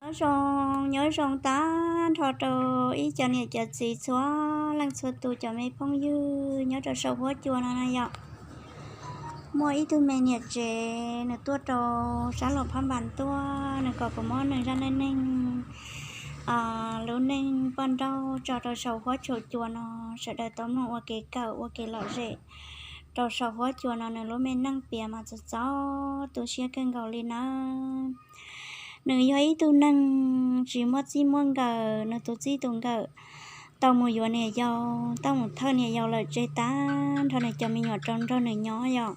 Nyob zoo, nyob zoo tag nrho rau ib cov niam cov txiv txhua leej txhua tus, cov me phooj ywg nyob rau saum huab cua no na yom. Muaj ib tug me niam tsev nws tuaj rau sab Luam Phab Npas tuaj, nws kom kuv muab nws zaj neej neeg, lub neej poj nrauj tso rau saum huab saum cua no, sawv daws tau mloog ua kev kawm ua kev lom zem rau saum huab cua no. Nws lub me neej piav mas txaus txaus tu siab kawg nkaus li nawb. Nws yog ib tug neeg tsis muaj txij muaj nkawm, nws tus txij tus nkawm tau mus yuav niam yau, tau mus thawj niam yau lawm tseg tag nrho nws cov me nyuam rau nrog nws nyob yom.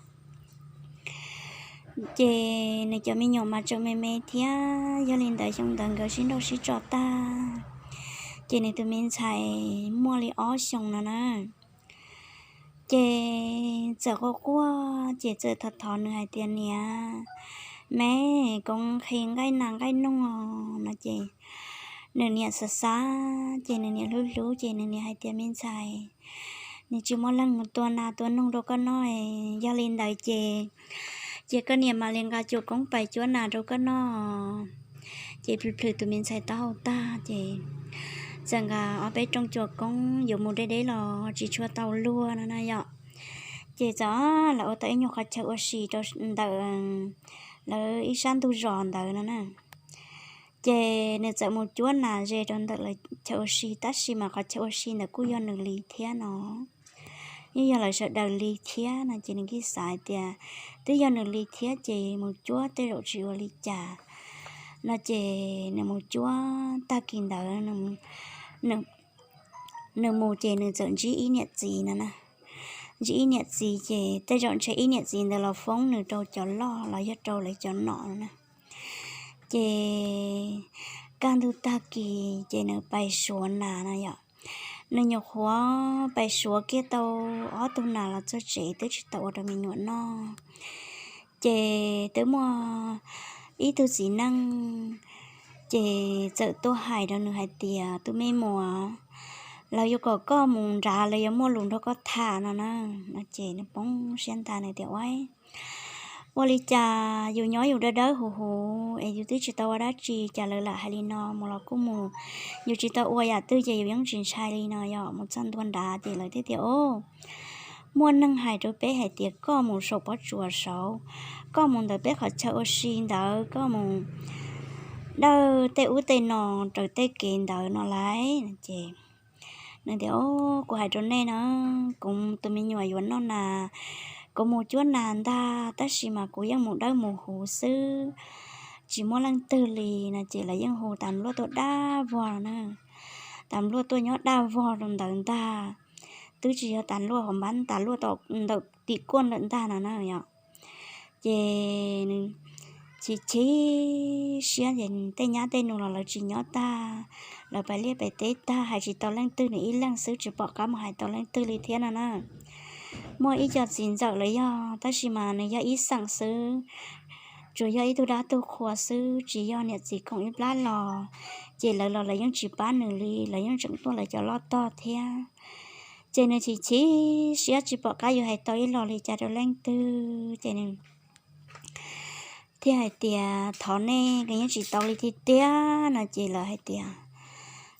Ces nws cov me nyuam mas tseem me me thiab, yog li ntawd xyoo ntawd nkawd sib nrauj sib tso tag, ces nws tus me ntxhais muaj li ob xyoos no na. Ces txawm quaj quaj ces txawm thov thov nws hais tias, niam, me, koj nqhis nqaij nas nqaij noog no ces nws niam xav xav ces nws niam hlub hlub ces nws niam hais tias, me ntxhais, nws tsis muaj leej mus tua nas tua noog rau koj noj, yog li ntawd ces, ces koj niam mam li nqa cuam koob pais cuab nas rau koj noj. Ces plhws plhws tus me ntxhais taub hau tag ces txawm nqa ob peb rooj cuam koob yuav mus deb deb los tsis tshua tau luag no na yom. Ces txawm lawv ua tau ib nyuag qhov chaw ua si rau ntawm lawv ib sab ntug zos ntawd no na. Ces nws txawm mus cuab nas ze rau ntawm lawv chaw ua si, tab sis mas qhov chaw ua si ntawd kuj yog nws li thiab no, yeej yog lawv sawv daws li thiab no ces nws kuj xav hais tias twb yog nws li thiab ces mus cuab tej zaum tsis ua li cas no ces nws mus cuab tag kis ntawd nws mus ces nws txawm ntsib ib niam txiv no na. Ntsib ib niam txiv ces tej zaum ntshe ib niam txiv ntawd los foob nws rau cov loj los yog rau lawv cov nom no na. Ces kaj ntug tag kis ces nws pais suav nas no yom. Nws nyuam qhuav pais suav kiag tau ob tug nas los txog tsev twb tsis tau ua rau me nyuam noj. Ces twb muaj ib tug txiv neej ces txawm tuaj hais rau nws hais tias, tus me muam, lawv yuav kom koj mus nrad, lawv yuav muaj lus nrog koj tham no na. No ces nws poob siab ntag, nws tias, ua, ua li cas yus nyob yus dawb dawb huv huv es yus twb tsis tau ua dab tsi, cas lawv lam hais li no, mus los kuj mus, yus tsis tau ua yam twg ces yus yeej tsis ntshai li no yom. Mus txog ntua nrad ces lawv thiaj tias, o, muaj neeg hais rau peb hais tias koj mus saum pob tsuas saud, koj mus ntawm peb qhov chaw ua si ntawd, koj mus dawj tej ub tej no raws tej kev ntawd no lauj. Ces nws tias, o, kuv hais rau nej na, kuv tus me nyuam yuav noj nas, kuv mus cuab nas ntag, tab sis mas kuv yeej mus dawb mus huv xwb, tsis muaj leej twg li no ces lawv yeej hu tas npluaj tuaj dab vog na. Tas npluaj tuaj nyob dab vog rau ntawd ntag, twb tsis yog tas npluaj hauv npab, tas npluaj ntawm tim kuaj ntawm ntag no na yom. Ces nws chim chim siab ces tej nyab tej nus los lawv tsis nyob tag, lawv pais liaj pais teb tag, hais tsis tau leej twg, nws ib leeg xwb tsis pom qab mus hais tau leej twg li thiab no na. Muaj ib co txiv ntxawm los yog, tab sis mas nws yog ib xeem xwb, tsuas yog ib tug dab tug qhua xwb, tsis yog niam txiv koom ib plab los, ces lawv los lawv yeej tsis pab nws li, lawv yeej tseem tuaj lawv cov loj tog thiab. Ces nws chim chim siab tsis pom qab yuav hais tau ib los li cas rau leej twg, ces nws thiaj hais tias, thov nej, kuv yeej tsis tau li tiag tiag no. Ces lawv hais tias,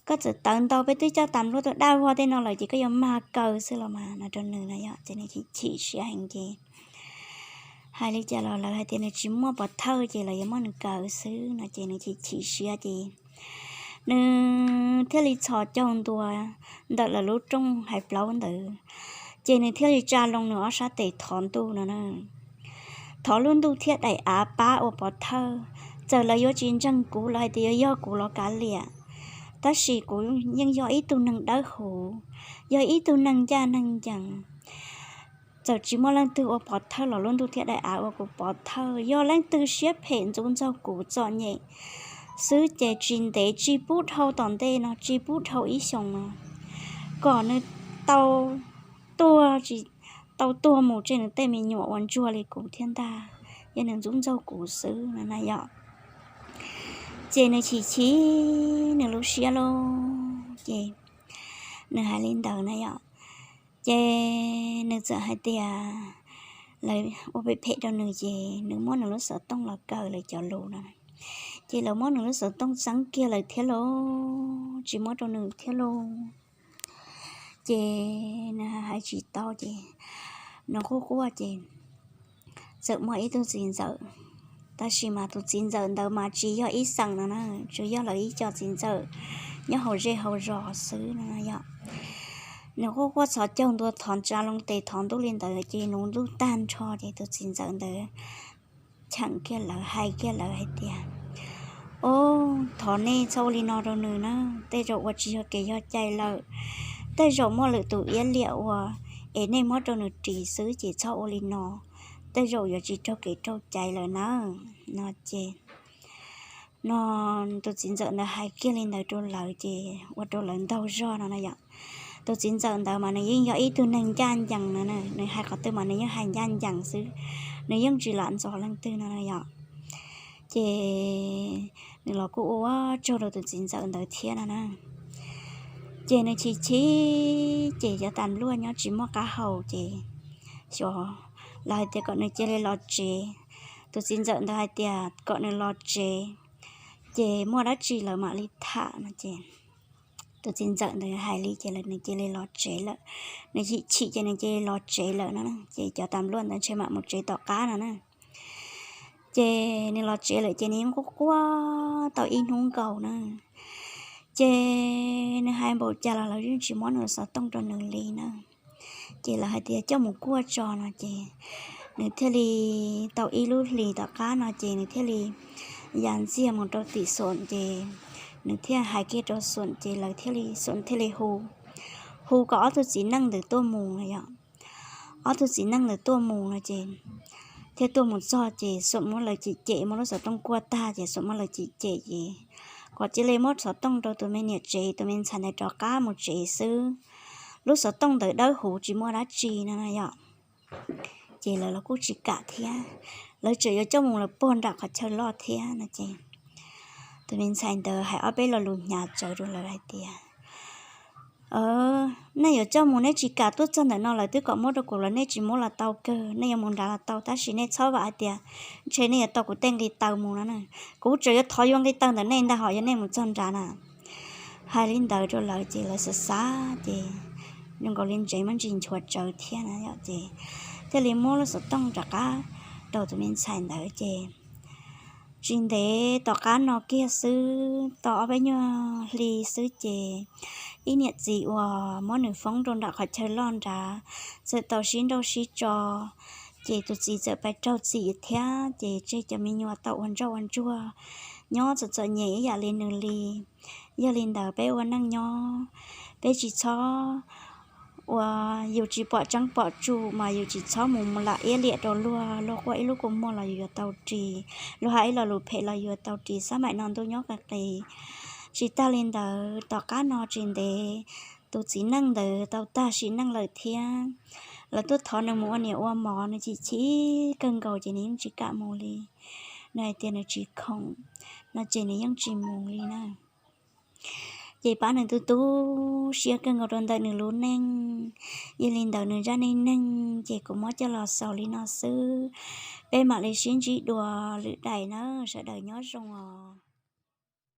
koj txawm tawv ntau, peb twb coj tas npluaj tuaj dab vog tej no lawm ces koj yuav mag kaw xwb los mas no rau nws no yom. Ces nws chim chim siab heev ces hais li cas los lawv hais tias nws tsis muaj pov thawj ces lawv yuav muab nws kaw xwb no ces nws chim chim siab ces nws thiaj li txhos caug ntua ntawm lawv lub rooj hais plaub ntawd, ces nws thiaj li tsa loo nws ob sab tes thov ntuj no na. Thov lub ntuj thiab daim av pab ua pov thawj, txawm lawv yuav tsis ntseeg kuv, lawv hais tias yuav yog kuv los kav liam, tab sis kuv yeej yog ib tug neeg dawb huv, yog ib tug neeg ncaj neeg ncees. Txawm tsis muaj leej twg ua pov thawj los lub ntuj thiab daim av ua kuv pov thawj. Yog leej twg siab phem ntxub ntxaug kuv txom nyem xwb ces tsis ntev, tsis pub dhau tom ntej no, tsis pub dhau ib xyoos no, kom nws tau tuag, tsis tau tuag mus tseg nws tej me nyuam uas ntsuag li kuv thiab ntag, yog nws ntxub ntxaug kuv xwb no na yom. Ces nws chim chim nws lub siab lauj, ces nws hais li ntawd na yom. Ces nws txawm hais tias lawv ua phem phem rau nws ces nws muab nws lub xov tooj los kaw lawv cov lus no. Ces lawv muab nws lub xov tooj txeeb kiag lawm thiab lauj, tsis muab rau nws thiab lauj. Ces nws hais tsis tau ces nws quaj quaj ces txawm muaj ib tug txiv ntxawm, tab sis mas tus txiv ntxawm ntawd mas tsis yog ib xeem no na, tsuas yog lawv ib co txiv ntxawm nyob hauv zej hauv zos xwb no yom. Nws quaj quaj txhos caug ntua thov ntsa loo tes thov ntuj li ntawd ces nuv ntuj tag nrho ces tus txiv ntxawm ntawd cheem kiag lawv hais kiag lawv hais tias, Ob, thov nej txhob ua li no rau nws na, tej zaum ua tsis yog kev yog cai lawm, tej zaum muaj lwm tus iab liam ua es nej muab rau nws ris xwb ces txhob ua li no, tej zaum yuav tsis raug kev raug cai lawm na. No ces no tus txiv ntxawm ntawd hais kiag li ntawd rau lawv ces ua rau lawv ntaug zog no na yom. Tus txiv ntxawm ntawd mas nws yeej yog ib tug neeg ncaj ncees no, nws hais qhov twg mas nws yeej hais ncaj ncees xwb, nws yeej tsis lam ntxo leej twg no na yom. Ces nws los kuj ua tsaug rau tus txiv ntxawm ntawd thiab no na. Ces nws chim chim ces cov tas npluaj nyob tsis muaj qab hau ces xyov, lawv hais tias kom nws cia li los tsev. Tus txiv ntxawm ntawd hais tias kom nws los tsev, ces muaj dab tsi lawv mam li tham no ces tus txiv ntxawm ntawd hais li ces nws cia li los tsev lawm. Nws chim chim ces nws cia li los tsev lawm no ces cov tas npluaj ntawd ntshe mam mus tsev tom qab no na. Ces nws los tsev lawm ces nws yeej quaj quaj tau ib hnub nkaus na. Ces nws hais npaum cas los lawv yeej tsis muab nws xov tooj rau nws li na. Ces lawv hais tias coj mus kuaj tso no ces nws thiaj li tau ib lub hlis tom qab no ces nws thiaj li ya ntxiag mus rau tim Xuam ces nws thiaj hais kiag rau Xuam ces lawv thiaj li, Xuam thiaj li hu, hu kom ob tug txiv neej ntawd tuaj mus no yom. Ob tug txiv neej ntawd tuaj mus no ces thiaj tuaj mus txog ces Xuam muab lawv cem cem, muab lub xov tooj kuaj tag ces Xuam muab lawv cem cem ces kom cia li muab xov tooj rau tus me niam tsev, tus me ntxhais ntawd rov qab mus tsev xwb. Lub xov tooj ntawd dawb huv tsis muaj dab tsi no no yom. Ces lawv los kuj tsis kam thiab, lawv tseem yuav coj mus lawv puag nram qhov chaw loj thiab no ces tus me ntxhais ntawd hais ob peb lo lus hnyav tsawv rau lawv hais tias, Nej yuav coj mus nej tsis kam, tuaj txog ntawm no lawv twb kom muab rau kuv los nej tsis muab los tau kawg, nej yuav mus nrad los tau tab sis nej txhob vam hais tias ntshe nej yuav tau kuv tej nqi taw mus no na. Kuv tseem yuav thov yuav nqi taw ntawm nej ntag hos yog nej mus txog nrad na. Hais li ntawd rau lawv ces lawv xav xav ces zoo nkaus li ntsev muab ntsis nchuav tsawv thiab na yom ces thiaj li muab lub xov tooj rov qab rau tus me ntxhais ntawd ces tsis ntev tom qab no kiag xwb, tau ob peb nyuag hli xwb ces ib niam txiv uas muab nws foob rau nram qhov chaw loj nrad txawm tau sib nrauj sib tso, ces tus txiv txawm pais raug txim thiab ces tseg cov me nyuam tau ua ntsoj ua ntsuag nyob txom txom nyem ib yam li nws li. Yog li ntawd peb ua neej nyob, peb tsis txhob, uas yus tsis pom tseeb pom tsum mas yus tsis txhob mus lam iab liam rau luag, luag quaj ib lub kua muag los yus yuav tau ris, luag hais ib lo lus phem los yus yuav tau ris, xab maim no ntuj nyob qis qis. Tsis tag li ntawd tom qab no tsis ntev tus txiv neej ntawd tau tag sim neej lawm thiab. Lawv tuaj thov nws mus ua niam ua mov, nws chim chim kawg nkaus ces nws yeej tsis kam mus li. Nws hais tias nws tsis khoom no ces nws yeej tsis mus li na. Ces pab nws tu tu siab kawg nkaus rau ntawm nws lub neej. Yog li ntawd nws zaj neej neeg ces kuv muab coj los xaus li no xwb. Peb mam li sib ntsib dua lwm daim na, sawv daws nyob zoo os.